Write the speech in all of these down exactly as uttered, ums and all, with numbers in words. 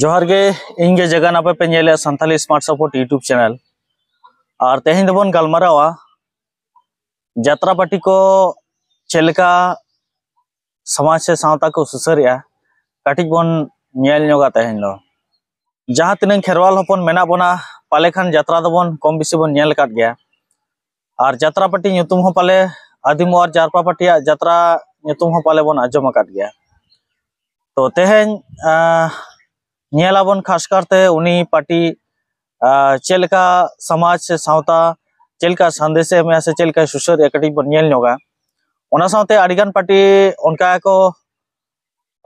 ᱡᱚᱦᱟᱨ ᱜᱮ, ᱤᱧ ᱜᱮ ᱡᱟᱜᱟᱱ, ᱟᱯᱮ ᱯᱮ ᱧᱮᱞᱮᱫᱼᱟ Santali Smart Support YouTube channel᱾ ᱟᱨ ᱛᱮᱦᱮᱧ ᱫᱚᱵᱚᱱ ᱜᱟᱞᱢᱟᱨᱟᱣᱟ ᱡᱟᱛᱨᱟ ᱯᱟᱹᱴᱤ ᱠᱚ ᱪᱮᱫ ᱞᱮᱠᱟ ᱥᱚᱢᱟᱡᱽ ᱥᱮ ᱥᱟᱶᱛᱟ ᱠᱚ ᱥᱩᱥᱟᱹᱨᱮᱜᱼᱟ, ᱠᱟᱹᱴᱤᱡ ᱵᱚᱱ ᱧᱮᱞ ᱧᱚᱜᱟ ᱛᱮᱦᱮᱧ ᱫᱚ᱾ ᱡᱟᱦᱟᱸ ᱛᱤᱱᱟᱹᱜ ᱠᱷᱮᱨᱣᱟᱞ ᱦᱚᱯᱚᱱ ᱢᱮᱱᱟᱜ ᱵᱚᱱᱟ, ᱯᱟᱞᱮ ᱠᱷᱟᱱ ᱡᱟᱛᱨᱟ ᱫᱚᱵᱚᱱ ᱠᱚᱢ ᱵᱮᱥᱤ ᱵᱚᱱ ᱧᱮᱞ ᱟᱠᱟᱫ ᱜᱮᱭᱟ᱾ ᱟᱨ ᱡᱟᱛᱨᱟ ᱯᱟᱹᱴᱤ ᱧᱩᱛᱩᱢ ᱦᱚᱸ ᱯᱟᱞᱮ ᱟᱹᱫᱤᱢ ᱟᱨ ᱡᱟᱨᱯᱟ ᱯᱟᱹᱴᱤᱭᱟᱜ ᱡᱟᱛᱨᱟ ᱧᱩᱛᱩᱢ ᱦᱚᱸ ᱯᱟᱞᱮ ᱵᱚᱱ ᱟᱸᱡᱚᱢ ᱟᱠᱟᱫ ᱜᱮᱭᱟ᱾ ᱛᱚ ᱛᱮᱦᱮᱧ, ᱟᱸ, ᱧᱮᱞ ᱟᱵᱚᱱ ᱠᱷᱟᱥ ᱠᱟᱨᱛᱮ ᱩᱱᱤ ᱯᱟᱹᱴᱤ, ᱟᱸ, ᱪᱮᱫ ᱞᱮᱠᱟ ᱥᱚᱢᱟᱡᱽ ᱥᱮ ᱥᱟᱶᱛᱟ ᱪᱮᱫ ᱞᱮᱠᱟ ᱥᱟᱸᱫᱮᱥ ᱮ ᱮᱢᱮᱜᱼᱟ ᱥᱮ ᱪᱮᱫ ᱞᱮᱠᱟᱭ ᱥᱩᱥᱟᱹᱨᱮᱜᱼᱟ, ᱠᱟᱹᱴᱤᱡ ᱵᱚᱱ ᱧᱮᱞ ᱧᱚᱜᱟ᱾ ᱚᱱᱟ ᱥᱟᱶᱛᱮ ᱟᱹᱰᱤᱜᱟᱱ ᱯᱟᱹᱴᱤ ᱚᱱᱠᱟ ᱠᱚ,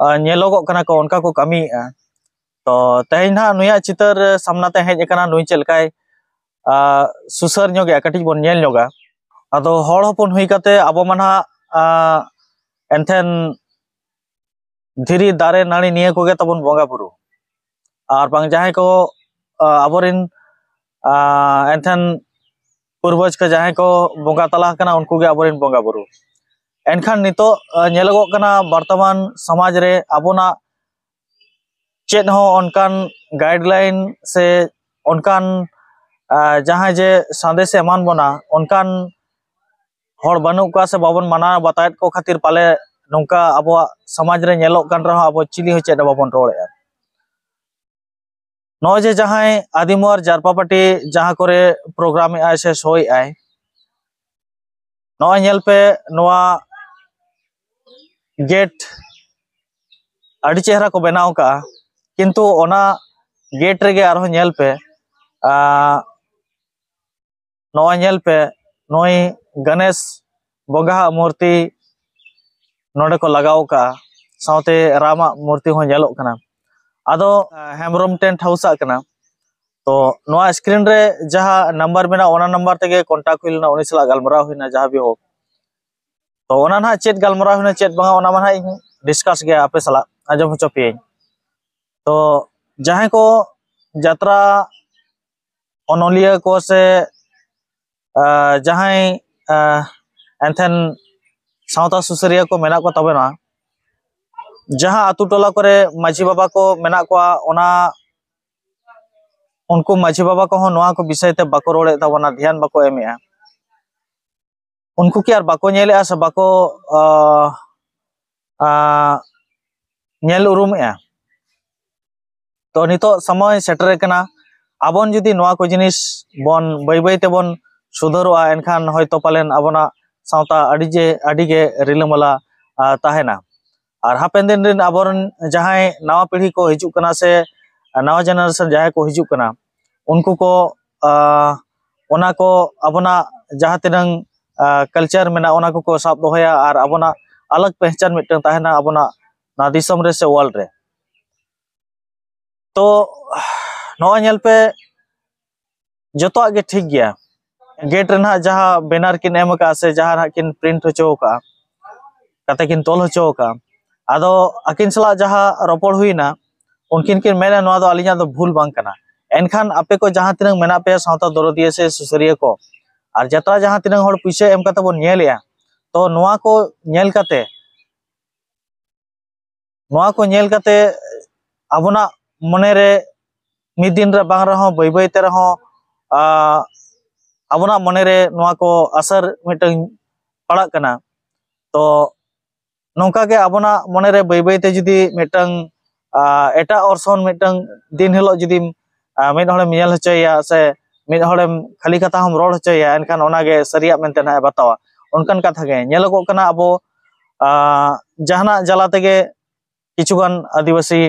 ᱟᱸ, ᱧᱮᱞᱚᱜᱚᱜ ᱠᱟᱱᱟ ᱠᱚ, ᱚᱱᱠᱟ ᱠᱚ ᱠᱟᱹᱢᱤᱭᱮᱜᱼᱟ᱾ ᱛᱚ ᱛᱮᱦᱮᱧ ᱱᱟᱦᱟᱜ ᱱᱩᱭᱟᱜ ᱪᱤᱛᱟᱹᱨ ᱥᱟᱢᱱᱟ ᱛᱮ ᱦᱮᱡ ᱟᱠᱟᱱᱟ, ᱱᱩᱭ ᱪᱮᱫ ᱞᱮᱠᱟᱭ, ᱟᱸ, ᱥᱩᱥᱟᱹᱨ ᱧᱚᱜᱮᱜᱼᱟ, ᱠᱟᱹᱴᱤᱡ ᱵᱚᱱ ᱧᱮᱞ ᱧᱚᱜᱟ᱾ ᱟᱫᱚ ᱦᱚᱲ ᱦᱚᱯᱚᱱ ᱦᱩᱭ ᱠᱟᱛᱮ ᱟᱵᱚ ᱢᱟ ᱱᱟᱦᱟᱜ, ᱟᱸ, ᱮᱱᱛᱷᱮᱱ ᱫᱷᱤᱨᱤ, ᱫᱟᱨᱮ, ᱱᱟᱹᱲᱤ ᱱᱤᱭᱟᱹ ᱠᱚᱜᱮ ᱛᱟᱵᱚᱱ ᱵᱚᱸᱜᱟ ᱵᱩᱨᱩ᱾ ᱟᱨ ᱵᱟᱝ ᱡᱟᱦᱟᱸᱭ ᱠᱚ, ᱟᱸ, ᱟᱵᱚᱨᱮᱱ, ᱟᱸ, ᱮᱱᱛᱷᱮᱱ ᱯᱩᱨᱵᱚᱡᱽ ᱠᱚ ᱡᱟᱦᱟᱸᱭ ᱠᱚ ᱵᱚᱸᱜᱟ ᱛᱟᱞᱟ ᱟᱠᱟᱱᱟ, ᱩᱱᱠᱩ ᱜᱮ ᱟᱵᱚᱨᱮᱱ ᱵᱚᱸᱜᱟ ᱵᱩᱨᱩ᱾ ᱮᱱᱠᱷᱟᱱ ᱱᱤᱛᱚᱜ, ᱟᱸ, ᱧᱮᱞᱚᱜᱚᱜ ᱠᱟᱱᱟ ᱵᱚᱨᱛᱚᱢᱟᱱ ᱥᱚᱢᱟᱡᱽ ᱨᱮ ᱟᱵᱚᱱᱟᱜ ᱪᱮᱫ ᱦᱚᱸ ᱚᱱᱠᱟᱱ guideline ᱥᱮ ᱚᱱᱠᱟᱱ, ᱟᱸ, ᱡᱟᱦᱟᱸᱭ ᱡᱮ ᱥᱟᱸᱫᱮᱥ ᱮ ᱮᱢᱟᱱ ᱵᱚᱱᱟ, ᱚᱱᱠᱟᱱ ᱦᱚᱲ ᱵᱟᱹᱱᱩᱜ ᱠᱚᱣᱟ ᱥᱮ ᱵᱟᱵᱚᱱ ᱢᱟᱱᱟᱣ ᱵᱟᱛᱟᱣᱮᱫ ᱠᱚ ᱠᱷᱟᱹᱛᱤᱨ ᱯᱟᱞᱮ ᱱᱚᱝᱠᱟ ᱟᱵᱚᱣᱟᱜ ᱥᱚᱢᱟᱡᱽ ᱨᱮ ᱧᱮᱞᱚᱜ ᱠᱟᱱ ᱨᱮᱦᱚᱸ ᱟᱵᱚ ᱪᱤᱞᱤ ᱦᱚᱸ ᱪᱮᱫ ᱦᱚᱸ ᱵᱟᱵᱚᱱ ᱨᱚᱲᱮᱫᱼᱟ᱾ ᱱᱚᱜᱼᱚᱭ ᱡᱮ ᱡᱟᱦᱟᱸᱭ ᱟᱹᱫᱤᱢ ᱟᱨ ᱡᱟᱨᱯᱟ ᱯᱟᱹᱴᱤ ᱡᱟᱦᱟᱸ ᱠᱚᱨᱮ program ᱮᱜᱼᱟᱭ ᱥᱮ show ᱮᱜᱼᱟᱭ, ᱱᱚᱜᱼᱚᱭ ᱧᱮᱞ ᱯᱮ, ᱱᱚᱣᱟ gate ᱟᱹᱰᱤ ᱪᱮᱦᱨᱟ ᱠᱚ ᱵᱮᱱᱟᱣ ᱠᱟᱜᱼᱟ, ᱠᱤᱱᱛᱩ ᱚᱱᱟ gate ᱨᱮᱜᱮ ᱟᱨᱦᱚᱸ ᱧᱮᱞ ᱯᱮ, ᱟᱸ, ᱱᱚᱜᱼᱚᱭ ᱧᱮᱞ ᱯᱮ, ᱱᱩᱭ ᱜᱚᱱᱮᱥ ᱵᱚᱸᱜᱟᱣᱟᱜ ᱢᱩᱨᱛᱤ ᱱᱚᱰᱮ ᱠᱚ ᱞᱟᱜᱟᱣ ᱠᱟᱜᱼᱟ, ᱥᱟᱶᱛᱮ ᱨᱟᱢᱟᱜ ᱢᱩᱨᱛᱤ ᱦᱚᱸ ᱧᱮᱞᱚᱜ ᱠᱟᱱᱟ᱾ ᱟᱫᱚ, ᱟᱸ, ᱦᱮᱢᱵᱨᱚᱢ Tent House ᱟᱜ ᱠᱟᱱᱟ᱾ ᱛᱚ ᱱᱚᱣᱟ screen ᱨᱮ ᱡᱟᱦᱟᱸ number ᱢᱮᱱᱟᱜᱼᱟ, ᱚᱱᱟ number ᱛᱮᱜᱮ contact ᱦᱩᱭ ᱞᱮᱱᱟ, ᱩᱱᱤ ᱥᱟᱞᱟᱜ ᱜᱟᱞᱢᱟᱨᱟᱣ ᱦᱩᱭᱱᱟ, ᱡᱟᱦᱟᱸ ᱵᱤ ᱦᱳᱠ᱾ ᱛᱚ ᱚᱱᱟ ᱱᱟᱦᱟᱜ ᱪᱮᱫ ᱜᱟᱞᱢᱟᱨᱟᱣ ᱦᱩᱭᱱᱟ, ᱪᱮᱫ ᱵᱟᱝᱟ, ᱚᱱᱟ ᱢᱟ ᱱᱟᱦᱟᱜ ᱤᱧ discuss ᱜᱮᱭᱟ, ᱟᱯᱮ ᱥᱟᱞᱟᱜ ᱟᱸᱡᱚᱢ ᱦᱚᱪᱚ ᱯᱮᱭᱟᱹᱧ᱾ ᱛᱚ ᱡᱟᱦᱟᱸᱭ ᱠᱚ ᱡᱟᱛᱨᱟ ᱚᱱᱚᱞᱤᱭᱟᱹ ᱠᱚ ᱥᱮ, ᱟᱸ, ᱡᱟᱦᱟᱸᱭ, ᱟᱸ, ᱮᱱᱛᱷᱮᱱ ᱥᱟᱶᱛᱟ ᱥᱩᱥᱟᱹᱨᱤᱭᱟᱹ ᱠᱚ ᱢᱮᱱᱟᱜ ᱠᱚ ᱛᱟᱵᱚᱱᱟ, ᱡᱟᱦᱟᱸ ᱟᱛᱳ ᱴᱚᱞᱟ ᱠᱚᱨᱮ ᱢᱟᱹᱡᱷᱤ ᱵᱟᱵᱟ ᱠᱚ ᱢᱮᱱᱟᱜ ᱠᱚᱣᱟ, ᱚᱱᱟ ᱩᱱᱠᱩ ᱢᱟᱹᱡᱷᱤ ᱵᱟᱵᱟ ᱠᱚᱦᱚᱸ ᱱᱚᱣᱟ ᱠᱚ ᱵᱤᱥᱚᱭ ᱛᱮ ᱵᱟᱠᱚ ᱨᱚᱲᱮᱫ ᱛᱟᱵᱚᱱᱟ, ᱫᱷᱮᱭᱟᱱ ᱵᱟᱠᱚ ᱮᱢᱮᱫᱼᱟ᱾ ᱩᱱᱠᱩ ᱠᱤ ᱟᱨ ᱵᱟᱠᱚ ᱧᱮᱞᱮᱫᱼᱟ ᱥᱮ ᱵᱟᱠᱚ ᱟᱸ, ᱟᱸ, ᱧᱮᱞ ᱩᱨᱩᱢᱮᱫᱼᱟ? ᱛᱚ ᱱᱤᱛᱚᱜ ᱥᱚᱢᱚᱭ ᱥᱮᱴᱮᱨ ᱟᱠᱟᱱᱟ, ᱟᱵᱚᱱ ᱡᱩᱫᱤ ᱱᱚᱣᱟ ᱠᱚ ᱡᱤᱱᱤᱥ ᱵᱚᱱ ᱵᱟᱹᱭ ᱵᱟᱹᱭ ᱛᱮᱵᱚᱱ ᱥᱩᱫᱷᱟᱹᱨᱚᱜᱼᱟ, ᱮᱱᱠᱷᱟᱱ ᱦᱚᱭᱛᱚ ᱯᱟᱞᱮᱱ ᱟᱵᱚᱱᱟᱜ ᱥᱟᱶᱛᱟ ᱟᱹᱰᱤ ᱡᱮ ᱟᱹᱰᱤ ᱜᱮ ᱨᱤᱞᱟᱹᱢᱟᱞᱟ ᱟᱸ, ᱛᱟᱦᱮᱱᱟ᱾ ᱟᱨ ᱦᱟᱯᱮᱱ ᱫᱤᱱ ᱨᱮᱱ ᱟᱵᱚᱨᱮᱱ ᱡᱟᱦᱟᱸᱭ ᱱᱟᱣᱟ ᱯᱤᱲᱦᱤ ᱠᱚ ᱦᱤᱡᱩᱜ ᱠᱟᱱᱟ ᱥᱮ ᱱᱟᱣᱟ ᱡᱮᱱᱟᱨᱮᱥᱚᱱ ᱡᱟᱦᱟᱸᱭ ᱠᱚ ᱦᱤᱡᱩᱜ ᱠᱟᱱᱟ, ᱩᱱᱠᱩ ᱠᱚ ᱟᱸ, ᱚᱱᱟ ᱠᱚ ᱟᱵᱚᱱᱟᱜ ᱡᱟᱦᱟᱸ ᱛᱤᱱᱟᱹᱝ ᱠᱟᱞᱪᱟᱨ ᱢᱮᱱᱟᱜᱼᱟ, ᱚᱱᱟ ᱠᱚᱠᱚ ᱥᱟᱵ ᱫᱚᱦᱚᱭᱟ ᱟᱨ ᱟᱵᱚᱱᱟᱜ ᱟᱞᱟᱜᱽ ᱯᱮᱦᱪᱟᱱ ᱢᱤᱫᱴᱟᱝ ᱛᱟᱦᱮᱱᱟ ᱟᱵᱚᱱᱟᱜ ᱱᱚᱣᱟ ᱫᱤᱥᱚᱢ ᱨᱮ ᱥᱮ ᱣᱟᱨᱞᱰ ᱨᱮ᱾ ᱛᱚ ᱱᱚᱜᱼᱚᱭ ᱧᱮᱞ ᱯᱮ, ᱡᱚᱛᱚᱣᱟᱜ ᱜᱮ ᱴᱷᱤᱠ ᱜᱮᱭᱟ᱾ ᱜᱮᱴ ᱨᱮ ᱱᱟᱦᱟᱜ ᱡᱟᱦᱟᱸ ᱵᱮᱱᱟᱨ ᱠᱤᱱ ᱮᱢ ᱟᱠᱟᱫᱼᱟ ᱥᱮ ᱡᱟᱦᱟᱸ ᱱᱟᱦᱟᱜ ᱠᱤᱱ ᱯᱨᱤᱱᱴ ᱦᱚᱪᱚ ᱟᱠᱟᱫᱼᱟ, ᱠᱟᱛᱮ ᱠᱤᱱ ᱛᱚᱞ ᱦᱚᱪᱚ ᱟᱠᱟᱫᱼᱟ, ᱟᱫᱚ ᱟᱹᱠᱤᱱ ᱥᱟᱞᱟᱜ ᱡᱟᱦᱟᱸ ᱨᱚᱯᱚᱲ ᱦᱩᱭᱱᱟ, ᱩᱱᱠᱤᱱ ᱠᱤᱱ ᱢᱮᱱᱟ ᱱᱚᱣᱟ ᱫᱚ ᱟᱹᱞᱤᱧᱟᱜ ᱫᱚ ᱵᱷᱩᱞ ᱵᱟᱝ ᱠᱟᱱᱟ᱾ ᱮᱱᱠᱷᱟᱱ ᱟᱯᱮ ᱠᱚ ᱡᱟᱦᱟᱸ ᱛᱤᱱᱟᱹᱜ ᱢᱮᱱᱟᱜ ᱯᱮᱭᱟ ᱥᱟᱶᱛᱟ ᱫᱚᱨᱚᱫᱤᱭᱟᱹ ᱥᱮ ᱥᱩᱥᱟᱹᱨᱤᱭᱟᱹ ᱠᱚ, ᱟᱨ ᱡᱟᱛᱨᱟ ᱡᱟᱦᱟᱸ ᱛᱤᱱᱟᱹᱜ ᱦᱚᱲ ᱯᱩᱭᱥᱟᱹ ᱮᱢ ᱠᱟᱛᱮ ᱵᱚᱱ ᱧᱮᱞᱮᱜᱼᱟ, ᱛᱚ ᱱᱚᱣᱟ ᱠᱚ ᱧᱮᱞ ᱠᱟᱛᱮ ᱱᱚᱣᱟ ᱠᱚ ᱧᱮᱞ ᱠᱟᱛᱮ ᱟᱵᱚᱱᱟᱜ ᱢᱚᱱᱮᱨᱮ ᱢᱤᱫ ᱫᱤᱱ ᱨᱮ ᱵᱟᱝ ᱨᱮᱦᱚᱸ ᱵᱟᱹᱭ ᱵᱟᱹᱭ ᱛᱮ ᱨᱮᱦᱚᱸ ᱟᱵᱚᱱᱟᱜ ᱢᱚᱱᱮᱨᱮ ᱱᱚᱣᱟ ᱠᱚ ᱟᱥᱟᱨ ᱢᱤᱫᱴᱟᱝ ᱯᱟᱲᱟᱜ ᱠᱟᱱᱟ᱾ ᱛᱚ ᱱᱚᱝᱠᱟ ᱜᱮ ᱟᱵᱚᱱᱟᱜ ᱢᱚᱱᱮᱨᱮ ᱵᱟᱹᱭ ᱵᱟᱹᱭ ᱛᱮ ᱡᱩᱫᱤ ᱢᱤᱫᱴᱟᱝ ᱮᱴᱟᱜ ᱚᱨᱥᱚᱝ ᱢᱤᱫᱴᱟᱝ ᱫᱤᱱ ᱦᱤᱞᱳᱜ ᱡᱩᱫᱤ ᱢᱤᱫ ᱦᱚᱲᱮᱢ ᱧᱮᱞ ᱦᱚᱪᱚᱭᱮᱭᱟ ᱥᱮ ᱢᱤᱫ ᱦᱚᱲᱮᱢ ᱠᱷᱟᱹᱞᱤ ᱠᱟᱛᱷᱟ ᱦᱚᱸᱢ ᱨᱚᱲ ᱦᱚᱪᱚᱭᱮᱭᱟ, ᱮᱱᱠᱷᱟᱱ ᱚᱱᱟᱜᱮ ᱥᱟᱹᱨᱤᱭᱟᱜ ᱢᱮᱱᱛᱮ ᱱᱟᱦᱟᱜ ᱮ ᱵᱟᱛᱟᱣᱟ᱾ ᱚᱱᱠᱟᱱ ᱠᱟᱛᱷᱟ ᱜᱮ ᱧᱮᱞᱚᱜᱚᱜ ᱠᱟᱱᱟ, ᱟᱵᱚ ᱡᱟᱦᱟᱱᱟᱜ ᱡᱟᱞᱟ ᱛᱮᱜᱮ ᱠᱤᱪᱷᱩᱜᱟᱱ ᱟᱹᱫᱤᱵᱟᱹᱥᱤ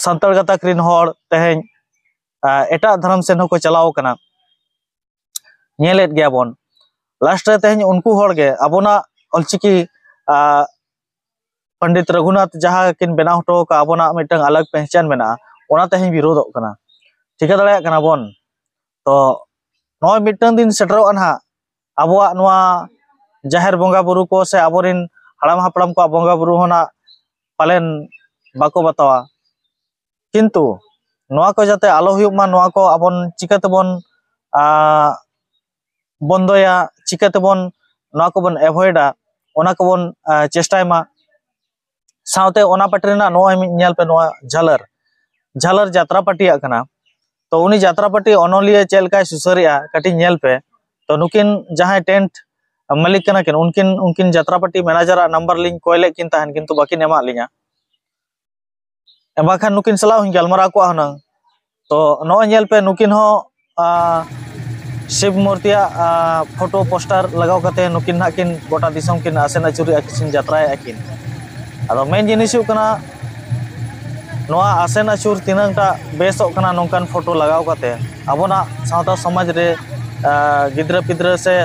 ᱥᱟᱱᱛᱟᱲ ᱜᱟᱛᱟᱠ ᱨᱮᱱ ᱦᱚᱲ ᱛᱮᱦᱮᱧ ᱮᱴᱟᱜ ᱫᱷᱚᱨᱚᱢ ᱥᱮᱫ ᱦᱚᱸᱠᱚ ᱪᱟᱞᱟᱣ ᱟᱠᱟᱱᱟ᱾ ᱧᱮᱞᱮᱫ ᱜᱮᱭᱟ ᱵᱚᱱ, ᱞᱟᱥᱴ ᱨᱮ ᱛᱮᱦᱮᱧ ᱩᱱᱠᱩ ᱦᱚᱲ ᱜᱮ ᱟᱵᱚᱱᱟᱜ ᱚᱞᱪᱤᱠᱤ ᱯᱚᱱᱰᱤᱛ ᱨᱚᱜᱷᱩᱱᱟᱛᱷ ᱡᱟᱦᱟᱸ ᱠᱤᱱ ᱵᱮᱱᱟᱣ ᱦᱚᱴᱚ ᱟᱠᱟᱫ, ᱟᱵᱚᱱᱟᱜ ᱢᱤᱫᱴᱟᱝ ᱟᱞᱟᱜᱽ ᱯᱮᱦᱪᱟᱱ ᱢᱮᱱᱟᱜᱼᱟ, ᱚᱱᱟ ᱛᱮᱦᱮᱧ ᱵᱤᱨᱳᱫᱚᱜ ᱠᱟᱱᱟ᱾ ᱴᱷᱤᱠᱟᱹ ᱫᱟᱲᱮᱭᱟᱜ ᱠᱟᱱᱟ ᱵᱚᱱ᱾ ᱛᱚ ᱱᱚᱜᱼᱚᱭ ᱢᱤᱫᱴᱟᱝ ᱫᱤᱱ ᱥᱮᱴᱮᱨᱚᱜᱼᱟ ᱱᱟᱦᱟᱜ, ᱟᱵᱚᱣᱟᱜ ᱱᱚᱣᱟ ᱡᱟᱦᱮᱨ ᱵᱚᱸᱜᱟ ᱵᱩᱨᱩ ᱠᱚ ᱥᱮ ᱟᱵᱚᱨᱮᱱ ᱦᱟᱲᱟᱢ ᱦᱟᱯᱲᱟᱢ ᱠᱚᱣᱟᱜ ᱵᱚᱸᱜᱟ ᱵᱩᱨᱩ ᱦᱚᱸ ᱱᱟᱜ ᱯᱟᱞᱮᱱ ᱵᱟᱠᱚ ᱵᱟᱛᱟᱣᱟ᱾ ᱠᱤᱱᱛᱩ ᱱᱚᱣᱟ ᱠᱚ ᱡᱟᱛᱮ ᱟᱞᱚ ᱦᱩᱭᱩᱜ ᱢᱟ, ᱱᱚᱣᱟ ᱠᱚ ᱟᱵᱚᱱ ᱪᱤᱠᱟᱹ ᱛᱮᱵᱚᱱ ᱵᱚᱱᱫᱚᱭᱟ, ᱪᱤᱠᱟᱹ ᱛᱮᱵᱚᱱ ᱱᱚᱣᱟ ᱠᱚᱵᱚᱱ ᱮᱵᱷᱚᱭᱮᱰᱟ, ᱚᱱᱟ ᱠᱚᱵᱚᱱ ᱪᱮᱥᱴᱟᱭ ᱢᱟ᱾ ᱥᱟᱶᱛᱮ ᱚᱱᱟ ᱯᱟᱹᱴᱤ ᱨᱮᱱᱟᱜ ᱱᱚᱜᱼᱚᱭ ᱢᱤᱫ ᱧᱮᱞ ᱯᱮ, ᱱᱚᱣᱟ ᱡᱷᱟᱞᱟᱨ, ᱡᱷᱟᱞᱟᱨ ᱡᱟᱛᱨᱟ ᱯᱟᱹᱴᱤᱭᱟᱜ ᱠᱟᱱᱟ᱾ ᱛᱚ ᱩᱱᱤ ᱡᱟᱛᱨᱟ ᱯᱟᱹᱴᱤ ᱚᱱᱚᱞᱤᱭᱟᱹ ᱪᱮᱫ ᱞᱮᱠᱟᱭ ᱥᱩᱥᱟᱹᱨᱮᱜᱼᱟ, ᱠᱟᱹᱴᱤᱡ ᱧᱮᱞ ᱯᱮ᱾ ᱛᱚ ᱱᱩᱠᱤᱱ ᱡᱟᱦᱟᱸᱭ ᱴᱮᱱᱴ ᱢᱟᱹᱞᱤᱠ ᱠᱟᱱᱟ ᱠᱤᱱ, ᱩᱱᱠᱤᱱ, ᱩᱱᱠᱤᱱ ᱡᱟᱛᱨᱟ ᱯᱟᱹᱴᱤ ᱢᱮᱱᱮᱡᱟᱨᱟᱜ ᱱᱟᱢᱵᱟᱨ ᱞᱤᱧ ᱠᱚᱭ ᱞᱮᱫ ᱠᱤᱱ ᱛᱟᱦᱮᱸᱱ, ᱠᱤᱱᱛᱩ ᱵᱟᱹᱠᱤᱱ ᱮᱢᱟᱜ ᱞᱤᱧᱟ᱾ ᱮᱢᱟ ᱠᱷᱟᱱ ᱱᱩᱠᱤᱱ ᱥᱟᱞᱟᱜ ᱦᱚᱸᱧ ᱜᱟᱞᱢᱟᱨᱟᱣ ᱠᱚᱜᱼᱟ ᱦᱩᱱᱟᱹᱝ᱾ ᱛᱚ ᱱᱚᱜᱼᱚᱭ ᱧᱮᱞ ᱯᱮ, ᱱᱩᱠᱤᱱ ᱦᱚᱸ, ᱟ, ᱥᱤᱵ ᱢᱩᱨᱛᱤᱭᱟᱜ, ᱟ, ᱯᱷᱳᱴᱳ ᱯᱳᱥᱴᱟᱨ ᱞᱟᱜᱟᱣ ᱠᱟᱛᱮ ᱱᱩᱠᱤᱱ ᱱᱟᱦᱟᱜ ᱠᱤᱱ ᱜᱚᱴᱟ ᱫᱤᱥᱚᱢ ᱠᱤᱱ ᱟᱥᱮᱱ ᱟᱹᱪᱩᱨᱮᱜᱼᱟ, ᱠᱤᱱ ᱡᱟᱛᱨᱟᱭᱮᱜᱼᱟ ᱠᱤᱱ᱾ ᱟᱫᱚ ᱢᱮᱱ ᱡᱤᱱᱤᱥ ᱦᱩᱭᱩᱜ ᱠᱟᱱᱟ, ᱱᱚᱣᱟ ᱟᱥᱮᱱ ᱟᱹᱪᱩᱨ ᱛᱤᱱᱟᱹᱝ ᱴᱟ ᱵᱮᱥᱚᱜ ᱠᱟᱱᱟ ᱱᱚᱝᱠᱟᱱ ᱯᱷᱳᱴᱳ ᱞᱟᱜᱟᱣ ᱠᱟᱛᱮ? ᱟᱵᱚᱱᱟᱜ ᱥᱟᱶᱛᱟ ᱥᱚᱢᱟᱡᱽ ᱨᱮ, ᱟ, ᱜᱤᱫᱽᱨᱟᱹ ᱯᱤᱫᱽᱨᱟᱹ ᱥᱮ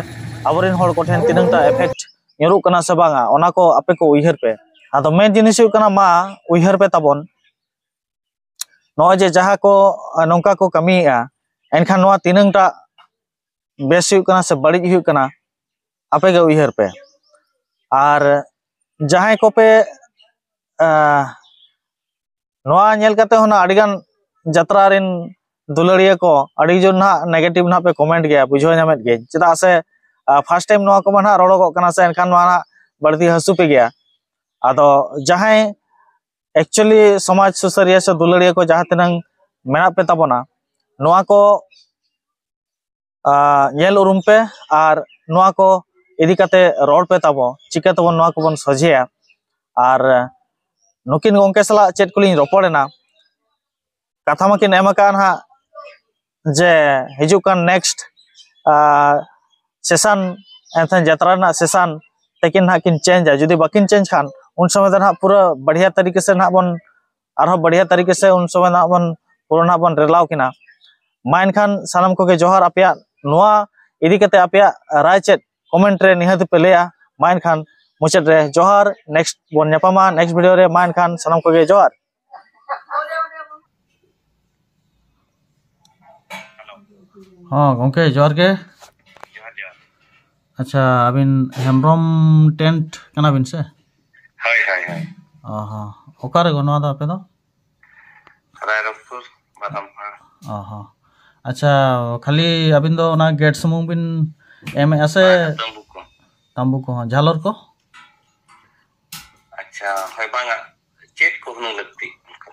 ᱟᱵᱚᱨᱮᱱ ᱦᱚᱲ ᱠᱚᱴᱷᱮᱱ ᱛᱤᱱᱟᱹᱝ ᱴᱟ ᱮᱯᱷᱮᱠᱴ ᱧᱩᱨᱩᱜ ᱠᱟᱱᱟ ᱥᱮ ᱵᱟᱝᱟ, ᱚᱱᱟ ᱠᱚ ᱟᱯᱮ ᱠᱚ ᱩᱭᱦᱟᱹᱨ ᱯᱮ᱾ ᱟᱫᱚ ᱢᱮᱱ ᱡᱤᱱᱤᱥ ᱦᱩᱭᱩᱜ ᱠᱟᱱᱟ, ᱢᱟ ᱩᱭᱦᱟᱹᱨ ᱯᱮ ᱛᱟᱵᱚᱱ, ᱱᱚᱜᱼᱚᱭ ᱡᱮ ᱡᱟᱦᱟᱸ ᱠᱚ, ᱟ, ᱱᱚᱝᱠᱟ ᱠᱚ ᱠᱟᱹᱢᱤᱭᱮᱜᱼᱟ, ᱮᱱᱠᱷᱟᱱ ᱱᱚᱣᱟ ᱛᱤᱱᱟᱹᱝ ᱴᱟ ᱵᱮᱥ ᱦᱩᱭᱩᱜ ᱠᱟᱱᱟ ᱥᱮ ᱵᱟᱹᱲᱤᱡ ᱦᱩᱭᱩᱜ ᱠᱟᱱᱟ, ᱟᱯᱮ ᱜᱮ ᱩᱭᱦᱟᱹᱨ ᱯᱮ᱾ ᱟᱨ ᱡᱟᱦᱟᱸᱭ ᱠᱚᱯᱮ, ᱟ, ᱱᱚᱣᱟ ᱧᱮᱞ ᱠᱟᱛᱮ ᱦᱚᱸ ᱱᱟᱜ ᱟᱹᱰᱤᱜᱟᱱ ᱡᱟᱛᱨᱟ ᱨᱮᱱ ᱫᱩᱞᱟᱹᱲᱤᱭᱟᱹ ᱠᱚ ᱟᱹᱰᱤ ᱡᱳᱨ ᱱᱟᱦᱟᱜ ᱱᱮᱜᱮᱴᱤᱵᱷ ᱱᱟᱦᱟᱜ ᱯᱮ ᱠᱚᱢᱮᱱᱴ ᱜᱮᱭᱟ, ᱵᱩᱡᱷᱟᱹᱣ ᱧᱟᱢᱮᱫ ᱜᱮᱭᱟᱹᱧ᱾ ᱪᱮᱫᱟᱜ ᱥᱮ, ᱟ, ᱯᱷᱟᱥᱴ ᱴᱟᱭᱤᱢ ᱱᱚᱣᱟ ᱠᱚᱢᱟ ᱱᱟᱦᱟᱜ ᱨᱚᱲᱚᱜᱚᱜ ᱠᱟᱱᱟ ᱥᱮ, ᱮᱱᱠᱷᱟᱱ ᱱᱚᱣᱟ ᱱᱟᱦᱟᱜ ᱵᱟᱹᱲᱛᱤ ᱦᱟᱹᱥᱩ ᱯᱮ ᱜᱮᱭᱟ᱾ ᱟᱫᱚ ᱡᱟᱦᱟᱸᱭ ᱮᱠᱪᱩᱭᱮᱞᱤ ᱥᱚᱢᱟᱡᱽ ᱥᱩᱥᱟᱹᱨᱤᱭᱟᱹ ᱥᱮ ᱫᱩᱞᱟᱹᱲᱤᱭᱟᱹ ᱠᱚ ᱡᱟᱦᱟᱸ ᱛᱤᱱᱟᱹᱝ ᱢᱮᱱᱟᱜ ᱯᱮ ᱛᱟᱵᱚᱱᱟ, ᱱᱚᱣᱟ ᱠᱚ, ᱟ, ᱧᱮᱞ ᱩᱨᱩᱢ ᱯᱮ ᱟᱨ ᱱᱚᱣᱟ ᱠᱚ ᱤᱫᱤ ᱠᱟᱛᱮ ᱨᱚᱲ ᱯᱮ ᱛᱟᱵᱚ, ᱪᱤᱠᱟᱹ ᱛᱮᱵᱚᱱ ᱱᱚᱣᱟ ᱠᱚᱵᱚᱱ ᱥᱚᱡᱷᱮᱭᱟ᱾ ᱟᱨ ᱱᱩᱠᱤᱱ ᱜᱚᱢᱠᱮ ᱥᱟᱞᱟᱜ ᱪᱮᱫ ᱠᱚᱞᱤᱧ ᱨᱚᱯᱚᱲᱮᱱᱟ, ᱠᱟᱛᱷᱟ ᱢᱟᱠᱤᱱ ᱮᱢ ᱟᱠᱟᱫ ᱱᱟᱦᱟᱜ ᱡᱮ ᱦᱤᱡᱩᱜ ᱠᱟᱱ ᱱᱮᱠᱥᱴ, ᱟ, ᱥᱮᱥᱟᱱ, ᱮᱱᱛᱮ ᱡᱟᱛᱨᱟ ᱨᱮᱱᱟᱜ ᱥᱮᱥᱟᱱ ᱛᱮᱠᱤᱱ ᱱᱟᱦᱟᱜ ᱠᱤᱱ ᱪᱮᱧᱡᱟ᱾ ᱡᱩᱫᱤ ᱵᱟᱹᱠᱤᱱ ᱪᱮᱧᱡᱽ ᱠᱷᱟᱱ, ᱩᱱ ᱥᱚᱢᱚᱭ ᱫᱚ ᱱᱟᱦᱟᱜ ᱯᱩᱨᱟᱹ ᱵᱟᱲᱦᱤᱭᱟ ᱛᱟᱹᱨᱤᱠᱟ ᱥᱮ ᱱᱟᱦᱟᱜ ᱵᱚᱱ, ᱟᱨᱦᱚᱸ ᱵᱟᱲᱦᱤᱭᱟ ᱛᱟᱹᱨᱤᱠᱟ ᱥᱮ ᱩᱱ ᱥᱚᱢᱚᱭ ᱱᱟᱦᱟᱜ ᱵᱚᱱ, ᱯᱩᱨᱟᱹ ᱱᱟᱦᱟᱜ ᱵᱚᱱ ᱨᱮᱞᱟᱣ ᱠᱤᱱᱟ᱾ ᱢᱟ ᱮᱱᱠᱷᱟᱱ ᱥᱟᱱᱟᱢ ᱠᱚᱜᱮ ᱡᱚᱦᱟᱨ᱾ ᱟᱯᱮᱭᱟᱜ ᱱᱚᱣᱟ ᱤᱫᱤ ᱠᱟᱛᱮ ᱟᱯᱮᱭᱟᱜ ᱨᱟᱭ ᱪᱮᱫ, ᱠᱚᱢᱮᱱᱴ ᱨᱮ ᱱᱤᱦᱟᱹᱛ ᱯᱮ ᱞᱟᱹᱭᱟ᱾ ᱢᱟ ᱮᱱᱠᱷᱟᱱ ᱢᱩᱪᱟᱹᱫ ᱨᱮ ᱡᱚᱦᱟᱨ, ᱱᱮᱠᱥᱴ ᱵᱚᱱ ᱧᱟᱯᱟᱢᱟ ᱱᱮᱠᱥᱴ ᱵᱷᱤᱰᱤᱭᱳ ᱨᱮ᱾ ᱢᱟ ᱮᱱᱠᱷᱟᱱ ᱥᱟᱱᱟᱢ ᱠᱚᱜᱮ ᱡᱚᱦᱟᱨ᱾ ᱦᱚᱸ ᱜᱚᱢᱠᱮ, ᱡᱚᱦᱟᱨ ᱜᱮ᱾ ᱡᱚᱦᱟᱨ, ᱡᱚᱦᱟᱨ᱾ ᱟᱪᱪᱷᱟ, ᱟᱹᱵᱤᱱ ᱦᱮᱢᱵᱨᱚᱢ ᱴᱮᱱᱴ ᱠᱟᱱᱟ ᱵᱤᱱ ᱥᱮ? ᱦᱳᱭ, ᱦᱳᱭ, ᱦᱳᱭ᱾ ᱚ ᱦᱚᱸ᱾ ᱚᱠᱟ ᱨᱮ ᱜᱚ ᱱᱚᱣᱟ ᱫᱚ ᱟᱯᱮ ᱫᱚ? ᱨᱟᱭᱨᱚᱝᱯᱩᱨ, ᱵᱟᱫᱟᱢᱯᱟᱲᱟ᱾ ᱚ ᱦᱚᱸ᱾ ᱟᱪᱪᱷᱟ, ᱠᱷᱟᱹᱞᱤ ᱟᱹᱵᱤᱱ ᱫᱚ ᱚᱱᱟ ᱜᱮᱴ ᱥᱩᱢᱩᱝ ᱵᱤᱱ ᱮᱢᱮᱜᱼᱟ ᱥᱮ? ᱵᱟᱝ, ᱛᱟᱢᱵᱩ ᱠᱚ᱾ ᱛᱟᱢᱵᱩ ᱠᱚᱦᱚᱸ, ᱡᱷᱟᱞᱚᱨ ᱠᱚ? ᱟᱨ ᱟᱪᱪᱷᱟ, ᱦᱳᱭ, ᱵᱟᱝᱟ, ᱪᱮᱫ ᱠᱚ ᱦᱩᱱᱟᱹᱝ ᱞᱟᱹᱠᱛᱤ ᱚᱱᱠᱟ?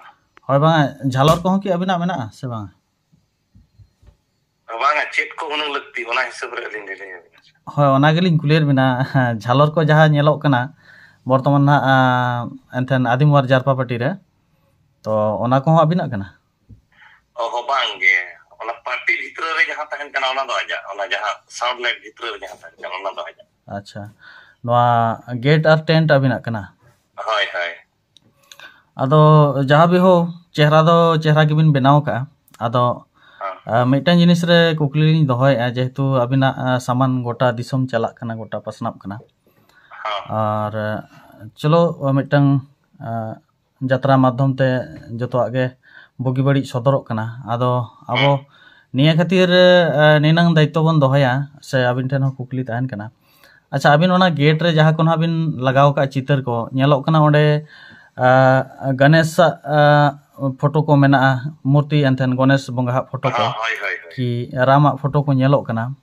ᱦᱳᱭ, ᱵᱟᱝᱟ, ᱡᱷᱟᱞᱚᱨ ᱠᱚᱦᱚᱸ ᱠᱤ ᱟᱹᱵᱤᱱᱟᱜ ᱢᱮᱱᱟᱜᱼᱟ ᱥᱮ ᱵᱟᱝᱟ? ᱵᱟᱝᱟ, ᱪᱮᱫ ᱠᱚ ᱦᱩᱱᱟᱹᱝ ᱞᱟᱹᱠᱛᱤ, ᱚᱱᱟ ᱦᱤᱥᱟᱹᱵ ᱨᱮ ᱟᱹᱞᱤᱧ ᱞᱤᱧ ᱞᱟᱹᱭ ᱟᱵᱤᱱᱟ᱾ ᱦᱳᱭ, ᱚᱱᱟ ᱜᱮᱞᱤᱧ ᱠᱩᱞᱤᱭᱮᱫ ᱵᱤᱱᱟ᱾ ᱡᱷᱟᱞᱚᱨ ᱠᱚ ᱡᱟᱦᱟᱸ ᱧᱮᱞᱚᱜ ᱠᱟᱱᱟ ᱵᱚᱨᱛᱚᱢᱟᱱ ᱱᱟᱦᱟᱜ, ᱟᱸ, ᱮᱱᱛᱷᱮᱱ ᱟᱹᱫᱤᱢ ᱚᱣᱟᱨ ᱡᱟᱨᱯᱟ ᱯᱟᱹᱴᱤ ᱨᱮ, ᱛᱚ ᱚᱱᱟ ᱠᱚᱦᱚᱸ ᱟᱹᱵᱤᱱᱟᱜ ᱠᱟᱱᱟ? ᱚ ᱦᱚᱸ, ᱵᱟᱝ ᱜᱮ, ᱚᱱᱟ ᱯᱟᱹᱴᱤ ᱵᱷᱤᱛᱨᱤ ᱨᱮ ᱡᱟᱦᱟᱸ ᱛᱟᱦᱮᱱ ᱠᱟᱱᱟ, ᱚᱱᱟ ᱫᱚ ᱟᱡᱟᱜ, ᱚᱱᱟ ᱡᱟᱦᱟᱸ sound light ᱵᱷᱤᱛᱨᱤ ᱨᱮ ᱡᱟᱦᱟᱸ ᱛᱟᱦᱮᱱ ᱠᱟᱱᱟ, ᱚᱱᱟ ᱫᱚ ᱟᱡᱟᱜ᱾ ᱟᱪᱪᱷᱟ, ᱱᱚᱣᱟ ᱜᱮᱴ ᱟᱨ ᱴᱮᱱᱴ ᱟᱹᱵᱤᱱᱟᱜ ᱠᱟᱱᱟ? ᱦᱳᱭ, ᱦᱳᱭ᱾ ᱟᱫᱚ ᱡᱟᱦᱟᱸ ᱵᱤ ᱦᱳ, ᱪᱮᱦᱨᱟ ᱫᱚ ᱪᱮᱦᱨᱟ ᱜᱮᱵᱤᱱ ᱵᱮᱱᱟᱣ ᱠᱟᱜᱼᱟ᱾ ᱟᱫᱚ, ᱦᱮᱸ᱾ ᱟ, ᱢᱤᱫᱴᱟᱝ ᱡᱤᱱᱤᱥ ᱨᱮ ᱠᱩᱠᱞᱤ ᱞᱤᱧ ᱫᱚᱦᱚᱭᱮᱫᱼᱟ, ᱡᱮᱦᱮᱛᱩ ᱟᱹᱵᱤᱱᱟᱜ, ᱟ, ᱥᱟᱢᱟᱱ ᱜᱚᱴᱟ ᱫᱤᱥᱚᱢ ᱪᱟᱞᱟᱜ ᱠᱟᱱᱟ, ᱜᱚᱴᱟ ᱯᱟᱥᱱᱟᱜ ᱠᱟᱱᱟ᱾ ᱦᱮᱸ᱾ ᱟᱨ, ᱟ, ᱪᱚᱞᱚ, ᱟ, ᱢᱤᱫᱴᱟᱝ, ᱟ, ᱡᱟᱛᱨᱟ ᱢᱟᱫᱽᱫᱷᱚᱢ ᱛᱮ ᱡᱚᱛᱚᱣᱟᱜ ᱜᱮ ᱵᱩᱜᱤ ᱵᱟᱹᱲᱤᱡ ᱥᱚᱫᱚᱨᱚᱜ ᱠᱟᱱᱟ᱾ ᱟᱫᱚ ᱟᱵᱚ ᱦᱮᱸ᱾ ᱱᱤᱭᱟᱹ ᱠᱷᱟᱹᱛᱤᱨ, ᱟ, ᱱᱤᱱᱟᱹᱝ ᱫᱟᱭᱤᱛᱛᱚ ᱵᱚᱱ ᱫᱚᱦᱚᱭᱟ, ᱥᱮ ᱟᱹᱵᱤᱱ ᱴᱷᱮᱱ ᱦᱚᱸ ᱠᱩᱠᱞᱤ ᱛᱟᱦᱮᱱ ᱠᱟᱱᱟ, ᱟᱪᱪᱷᱟ, ᱟᱹᱵᱤᱱ ᱚᱱᱟ ᱜᱮᱴ ᱨᱮ ᱡᱟᱦᱟᱸ ᱠᱚ ᱱᱟᱦᱟᱜ ᱵᱤᱱ ᱞᱟᱜᱟᱣ ᱟᱠᱟᱫ ᱪᱤᱛᱟᱹᱨ ᱠᱚ, ᱧᱮᱞᱚᱜ ᱠᱟᱱᱟ ᱚᱸᱰᱮ, ᱟ, ᱜᱚᱱᱮᱥᱟᱜ, ᱟ, ᱯᱷᱳᱴᱳ ᱠᱚ ᱢᱮᱱᱟᱜᱼᱟ, ᱢᱩᱨᱛᱤ, ᱮᱱᱛᱷᱮᱱ ᱜᱚᱱᱮᱥ ᱵᱚᱸᱜᱟᱣᱟᱜ ᱯᱷᱳᱴᱳ ᱠᱚ, ᱦᱳᱭ, ᱦᱳᱭ, ᱦᱳᱭ᱾ ᱠᱤ ᱨᱟᱢᱟᱜ ᱯᱷᱳᱴᱳ ᱠᱚ ᱧᱮᱞᱚᱜ ᱠᱟᱱᱟ᱾